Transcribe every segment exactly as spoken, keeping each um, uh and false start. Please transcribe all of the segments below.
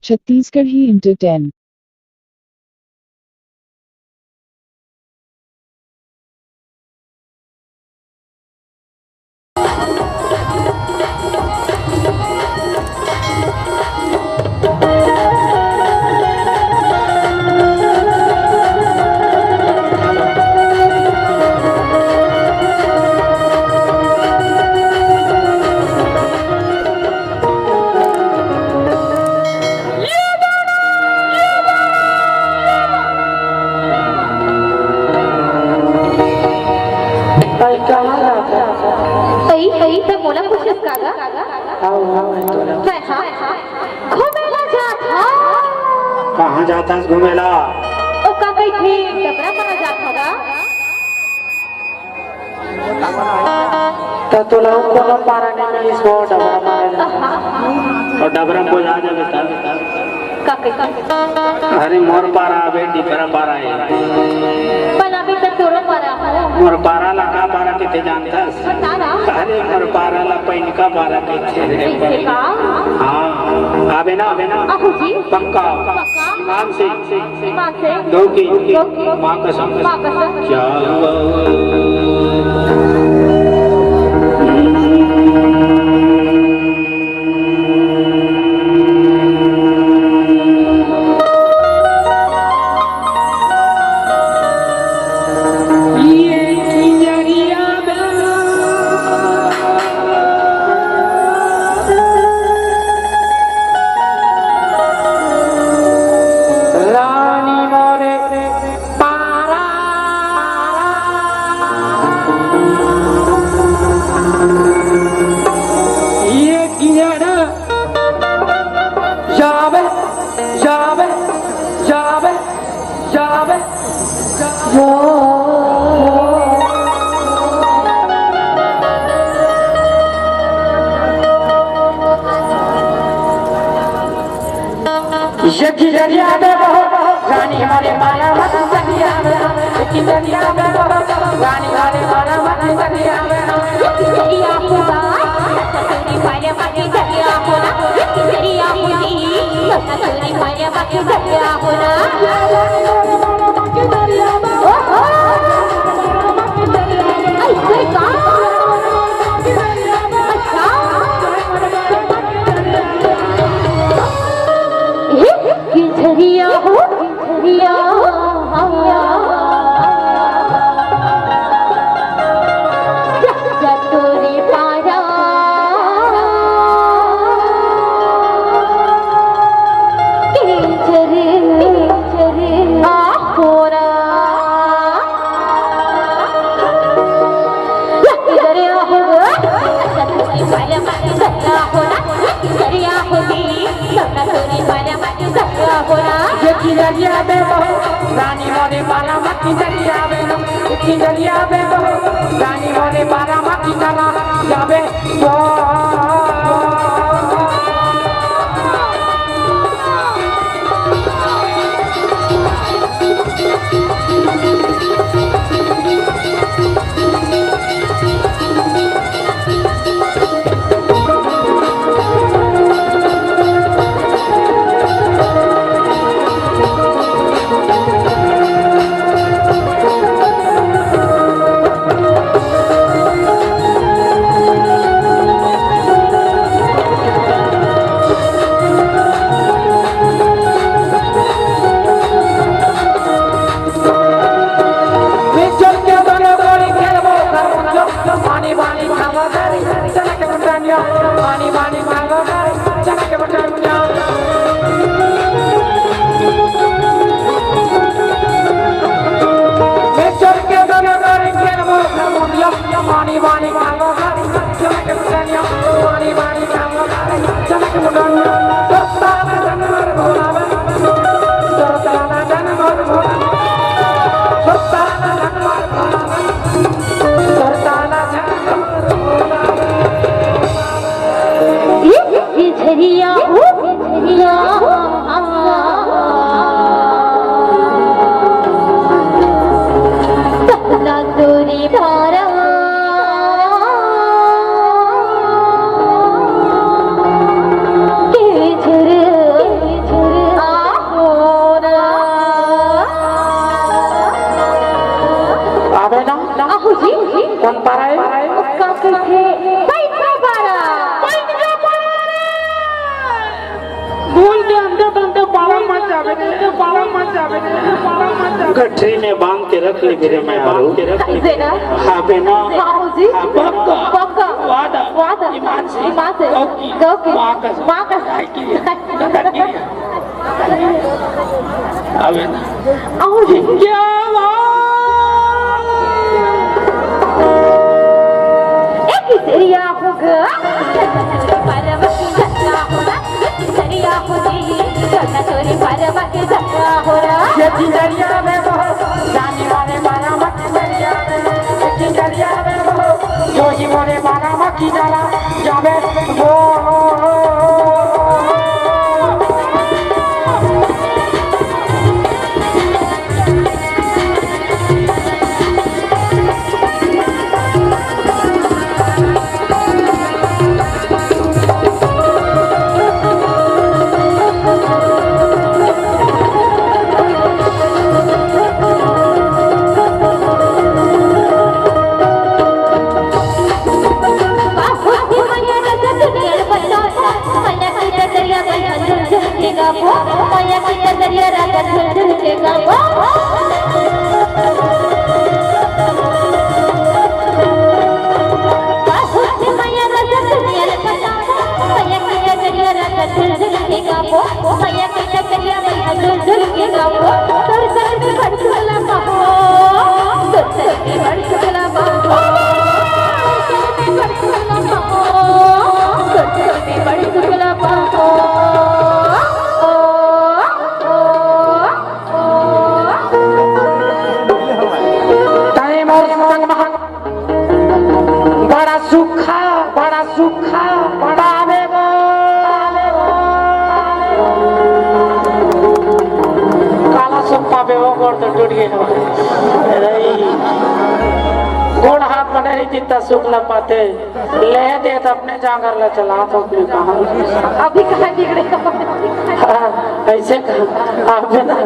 Chhattisgarhi Entertain. अई, कहाँ जात हस? अई, अई, त मोला पूछस का गा? आओ, आओ, मैं तोला। मैं, हाँ, हाँ। घूमे ला जात हँव। कहाँ जात हस घूमे ला? ओ का कहिथे, डबरा पारा जात हँव गा। त तोला अउ कोनो पारा नइ मिलिस वो डबरा पारा जात हँव। अउ डबरा बोझा जाबे त। का कहिथे? अरे मोर पारा अबे डिपरा पारा हे। पर अभी तो तोरो पारा हो। मोर पारा ला का पारा कहिथे जानथस? बता ना। अरे मोर पारा ला पैनिका पारा कहिथे रे। ऐसे का? हाँ, आबे ना, आबे ना। आबो जी। पक्का। पक्का। ईमान से। ईमान से। धोखी। धोखी। माँ कसम। माँ कसम। क्या हुआ? रानी मोरे पारा। ये किया ना जाबे, जाबे, जाबे, जाबे। ये किंजरिया में बहुत रानी हमारे माला मत किंजरिया में, किंजरिया में बहुत रानी हमारे माला मत किंजरिया में। किंजरिया खुदा, तेरी माला मत किंजरिया खुदा, किंजरिया खुदी, तेरी माला मत किंजरिया खुदा। ओहो, ऐसे का? अच्छा। किंजरिया हो, किंजरिया। चतुरी पारा। किंजर, किंजर, आहोरा। किंजरिया हो, चतुरी पारा, किंजरिया हो, किंजरिया हो। ये किंजरिया में बहुत रानी मोरे माला मत किंजरिया में, किंजरिया में बहुत रानी मोरे माला मत किंजरिया जाबे। जी, कौन पारा है? का कहिथे? पैसा पारा। पैसा पारा। भूल के अंदर अंदर पारा मत जावे, अंदर पारा मत जावे, अंदर पारा मत जावे। गठरी में बांध के रख ले मेरे मैं आलू। कइसे ना? हाँ बेना। हाँ जी। हाँ, पक्का। पक्का। वादा। वादा। ईमान से। ईमान से। गौ की। गौ की। माँ कसम। माँ कसम। दाई की। दादा की। अबे ना। अहो जी। क्या बात? एक दरिया होगा। परवा की जगह होगा। एक दरिया होगी। जगह तोरी परवा की जगह हो रहा। ये दरिया में बहो, जानी वाले बारा मत दरिया में। ये दरिया में बहो, जो ही बोले बारा मत की जरा, जावे वो। तैं मोर संग महक बड़ा सुखा, बड़ा सुखा, बड़ा आवे वो, आवे वो। काला सुन पाबे वो, गोड़ तो टूट गए। अरे, गोड़ हाथ बने रही जितना सुख ला पाते। ले दे तो अपने जांगर ला चला तो अपने कहाँ। अभी कहाँ बिगड़े? हाँ, ऐसे कहा। आप ना।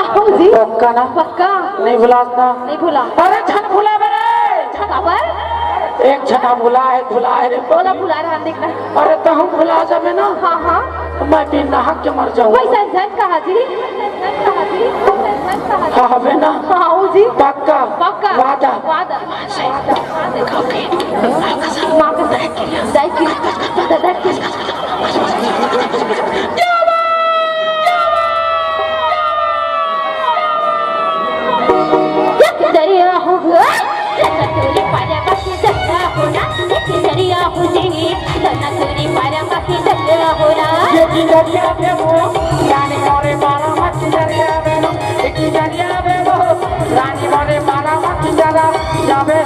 आओ जी। पक्का ना? पक्का। नहीं भुलास ना? नहीं भुला। अरे झन भुला बे रे। झन काबर? एक झन भुला है, भुला है रे। बोला भुला रहा, देख रहा। अरे तो हम भुला जाबे ना। हाँ, हाँ। तो मैं भी नहा के मर जाऊँ। वैसा झन कहा जी? हाँ, हबे ना? हाँ, आओ जी। पक्का? पक्का। वादा? वादा। माँ कसम। दाई की। दादा की। दरिया हो गया। दरिया हो जी। ये जिंदगिया में वो जाने मोरे बारा मत दरिया में वो, एक दरिया में वो रानी मोरे बारा मत जरा जावे।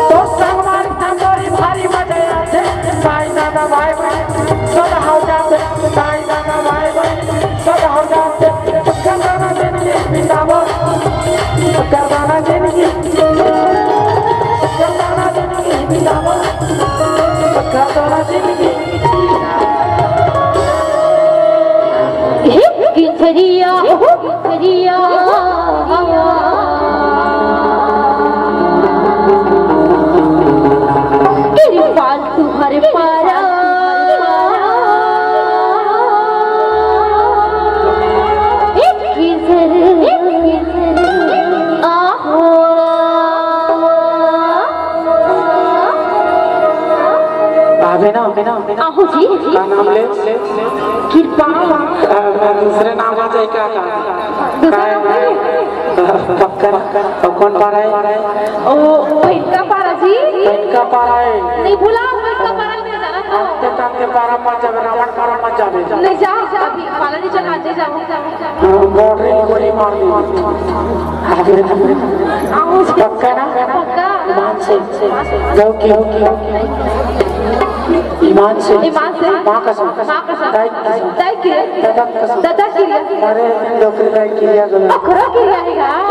तो संगवारी तंदूरी भारी मजा आथे। साईं दादा भाई बहन सब हो जाते। साईं दादा भाई बहन सब हो जाते। करना जिंदगी बितावो, करना जिंदगी, करना जिंदगी बितावो, करना जिंदगी। हे किंजरिया, हो किंजरिया। तेरी पालतू हर पारा। हे किंजरिया। आहो। आबे ना, आबे ना, आबे ना। आहो जी। का नाम ले? कृपा। अ, दूसरे नाम आ जाए का, का? दूसरे नाम ले? पक्का, पक्का। अउ कौन पारा हे? ओ, भैंका पारा जी। भैंका पारा हे। नहीं भूला, भैंका पारा नहीं जाना तो। आते ताते पारा मत जाबे, रावण पारा मत जाबे। नहीं जा, अभी पाला नहीं चला, नहीं जा। बाउंड्री गोली मार दी। आहो जी। पक्का ना? पक्का। ईमान से। जाओ की, जाओ की। ईमान से। ईमान से। माँ कसम। माँ कसम। दाई कसम। दाई की। दादा कसम। दादा की। अरे, डोकरी दाई की या गला। अखरो की या।